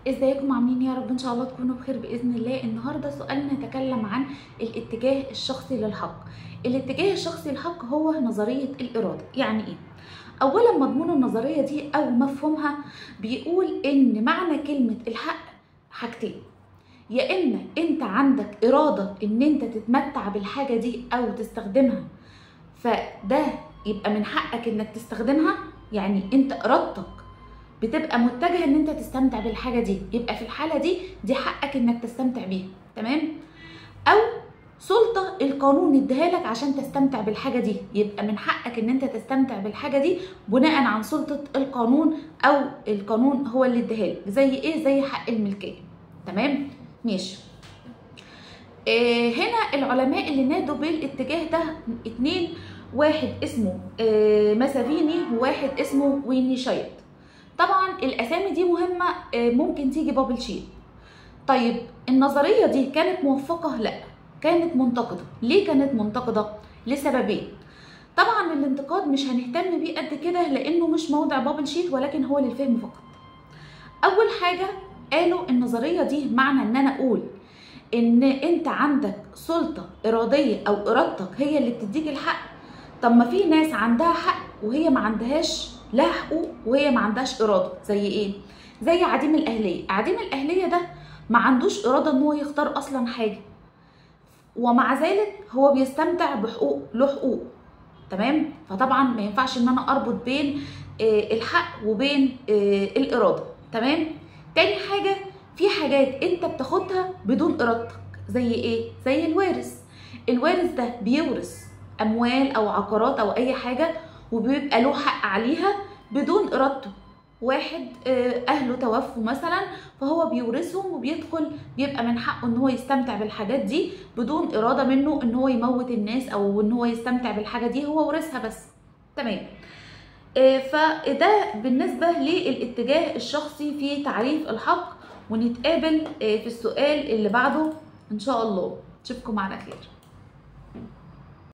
ازيكم عاملين؟ يا رب ان شاء الله تكونوا بخير باذن الله. النهارده سؤالنا يتكلم عن الاتجاه الشخصي للحق. الاتجاه الشخصي للحق هو نظرية الارادة. يعني ايه؟ اولا مضمون النظرية دي او مفهومها بيقول ان معنى كلمة الحق حاجتين: يا اما انت عندك اراده ان انت تتمتع بالحاجة دي او تستخدمها، فده يبقى من حقك انك تستخدمها، يعني انت ارادتك بتبقى متجهة ان انت تستمتع بالحاجة دي، يبقى في الحالة دي حقك انك تستمتع بيها، تمام؟ او سلطة القانون اديها لك عشان تستمتع بالحاجة دي، يبقى من حقك ان انت تستمتع بالحاجة دي بناء عن سلطة القانون، او القانون هو اللي اديها لك. زي ايه؟ زي حق الملكية، تمام؟ ماشي. هنا العلماء اللي نادوا بالاتجاه ده اتنين، واحد اسمه ماسافيني وواحد اسمه وينيشايد. طبعا الاسامي دي مهمة، ممكن تيجي bubble sheet. طيب النظرية دي كانت موفقة؟ لا، كانت منتقده. ليه كانت منتقده؟ لسببين. طبعا الانتقاد مش هنهتم بيه قد كده لانه مش موضع bubble sheet، ولكن هو للفهم فقط. اول حاجة قالوا النظرية دي معنى ان انا اقول ان انت عندك سلطة ارادية او ارادتك هي اللي بتديك الحق. طب ما في ناس عندها حق وهي ما عندهاش، لها حقوق وهي ما عندهاش اراده. زي ايه؟ زي عديم الاهلية. عديم الاهلية ده ما عندوش اراده ان هو يختار اصلا حاجة، ومع ذلك هو بيستمتع بحقوق، له حقوق، تمام؟ فطبعا ما ينفعش ان انا اربط بين الحق وبين الارادة، تمام؟ تاني حاجة، في حاجات انت بتاخدها بدون ارادتك. زي ايه؟ زي الوارث. الوارث ده بيورث اموال او عقارات او اي حاجة وبيبقى له حق عليها بدون ارادته. واحد اهله توفوا مثلا، فهو بيورثهم وبيدخل، بيبقى من حقه ان هو يستمتع بالحاجات دي بدون اراده منه ان هو يموت الناس او ان هو يستمتع بالحاجة دي، هو ورثها بس، تمام؟ فده بالنسبة للاتجاه الشخصي في تعريف الحق. ونتقابل في السؤال اللي بعده ان شاء الله. اشوفكم على خير.